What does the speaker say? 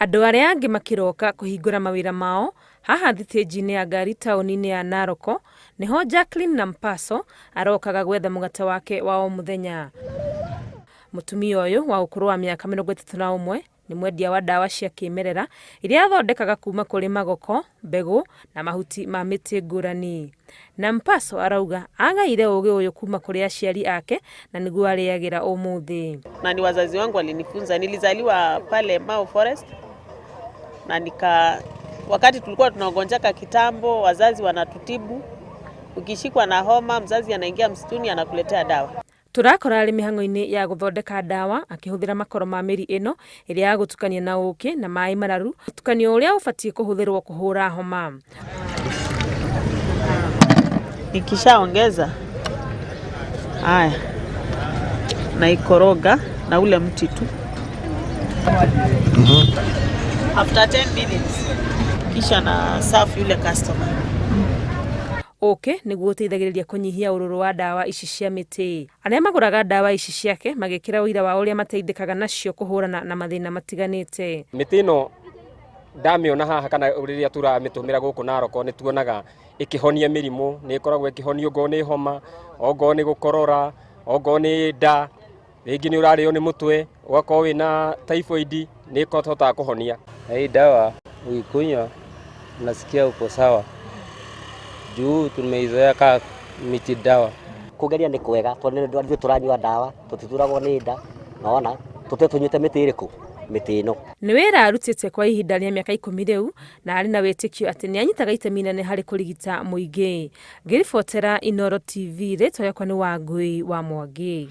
Andũ arĩa angĩ makĩroka kũhingũra mawĩra mao haha thitĩnji-inĩ ya ngari taũni-inĩ ya Narok nĩho Jacqueline Nampaso arokaga gwetha mũgate wake wa o mũthenya. Mũtumia ũyũ wa ũkũrũ wa mĩaka 31 nĩ mwendia wa ndawa cia kĩmerera iria athondekaga kuma kũrĩ magoko, mbegũ na mahuti ma mĩtĩ ngũrani. Nampaso arauga agaire ũgĩ ũyũ kuma kũrĩ aciari ake na nĩguo arĩagĩra ũmũthĩ. Na ni wazazi wangu walinifunza. Nilizaliwa pale Mau Forest na nika, wakati tulikuwa tunagonjeka kitambo, wazazi wanatutibu. Ukishikwa na homa, mzazi anaingia msituni anakuletea dawa. Tũrakora arĩ mĩhang'o-inĩ ya gũthondeka ndawa akĩhũthĩra makoro ma mĩri ĩno ĩrĩa ya gũtukania na ũkĩ na maĩ mararu, mũtukanio ũrĩa ũbatiĩ kũhũthĩrwo kũhũra homa. Nikishaongeza haya naikoroga na ule mti tu. After 10 minutes kisha na serve yule customer. Ũkĩ nĩguo ũteithagĩrĩria kũnyihia ũrũrũ wa ndawa ici cia mĩtĩ. Arĩa magũraga ndawa ici ciake magĩkĩra ũira wa ũrĩa mateithĩkaga nacio kũhũrana na mathĩna matiganĩte. Mĩtĩ ĩno ndamĩona haha kana rĩrĩa tũramĩtũmĩra gũkũ Narok nĩ tuonaga ĩkĩhonia mĩrimũ, nĩ ĩkoragwo ĩkĩhonia ongorwo nĩ homa, ongorwo nĩ gũkorora, ongorwo nĩ nda, rĩngĩ nĩ ũrarĩo nĩ mũtwe, ũgakorwo wĩna typhoid, nĩ ĩhotaga kũhonia. Hii dawa ukikunywa unasikia uko sawa, juu tumeizoea kaa miti dawa. Kũgeria nĩ kwega tondũ nĩ ithuĩ tũranyua ndawa tũtituragwo nĩ nda nona tũtwe tũnyuĩte mĩtĩ ĩrĩkũ mĩtĩ ĩno. Nĩ wĩra arutĩte kwa ihinda rĩa mĩaka 10 rĩu na arĩ na wĩtĩkio atĩ nĩ anyitaga itemi inene harĩ kũrigita mũingĩ. Ngĩribotera Inooro TV, rĩtwa rĩakwa nĩ Wangui wa Mwangi.